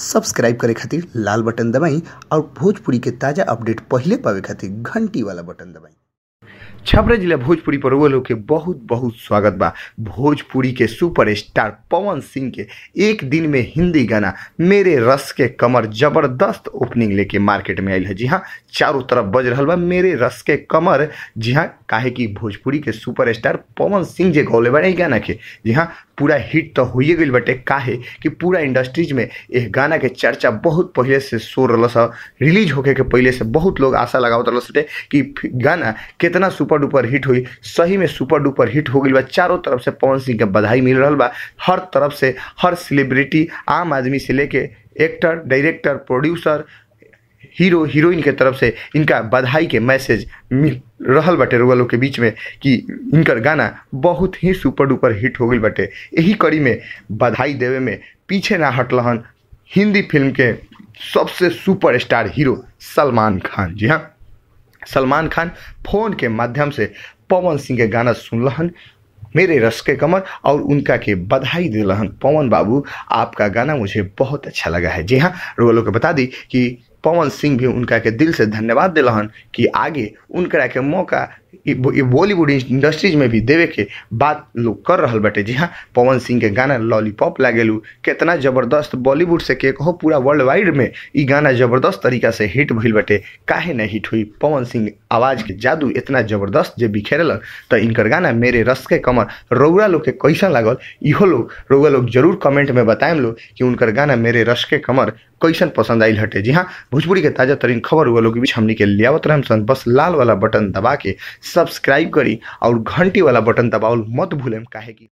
Subscribe करे खातिर लाल button दबाई और भोजपुरी के ताजा अपडेट पहिले पावे खातिर घंटी वाला बटन दबाई। छपरा जिला भोजपुरी पर वो लोग के बहुत बहुत स्वागत बा। भोजपुरी के सुपरस्टार पवन सिंह के एक दिन में हिंदी गाना मेरे रस के कमर जबरदस्त ओपनिंग लेके मार्केट में आयल है। जी हाँ, चारों तरफ बज रहा बा मेरे रस के कमर। जी हाँ, काहे कि भोजपुरी के सुपरस्टार पवन सिंह जे गौले बड़े गाना के, जी हाँ, पूरा हिट तो होइए गई बटे। काहे कि पूरा इंडस्ट्रीज में एह गाना के चर्चा बहुत पहले से शोर रहा, रिलीज होके के पहले से बहुत लोग आशा लगावत रहे कि गाना कितना सुपर डुपर हिट हुई। सही में सुपर डुपर हिट हो गई बा। चारों तरफ से पवन सिंह के बधाई मिल रहा बा। हर तरफ से हर सेलिब्रिटी, आम आदमी से लेके actor, director, producer, hero heroine के तरफ से इनका बधाई के मैसेज मिल रहल बाटे रुआ लोग के बीच में कि इनकर गाना बहुत ही सुपर डुपर हिट हो गई बाटे। यही कड़ी में बधाई देवे में पीछे ना हटलहन हिंदी फिल्म के सबसे सुपरस्टार हीरो सलमान खान। जी हाँ, सलमान खान फोन के माध्यम से पवन सिंह के गाना सुनलहन मेरे रस के कमर और उनका के बधाई दिलहन। पवन बाबू, आपका गाना मुझे बहुत अच्छा लगा है। जी हाँ, रुआ लोग के बता दी कि पवन सिंह भी उनका के दिल से धन्यवाद दिलहन कि आगे उनकरा के मौका बॉलीवुड इंडस्ट्रीज में भी देवे के बात लोग कर रहा बाटे। जी हाँ, पवन सिंह के गाना लॉलीपॉप लागेलू कितना जबरदस्त, बॉलीवुड से के कहो पूरा वर्ल्ड वाइड में ई गाना जबरदस्त तरीका से हिट भइल बाटे। काहे नहीं हिट हुई? पवन सिंह आवाज़ के जादू इतना जबरदस्त जे बिखेरलन तो इनकर गाना मेरे रस के कमर रउरा लोग के कैसा लागल इहो लोग रउरा लोग जरूर कमेंट में बताएम लोग कि उनकर गाना मेरे रस के कमर कैसन पसंद आयल हटे। जी हाँ, भोजपुरी के ताज़ा तरीन खबर हुआ लोग के बीच हमनी के लियावत रहम सन। बस लाल वाला बटन दबा के सब्सक्राइब करी और घंटी वाला बटन दबावल मत भूलेम, काहे कि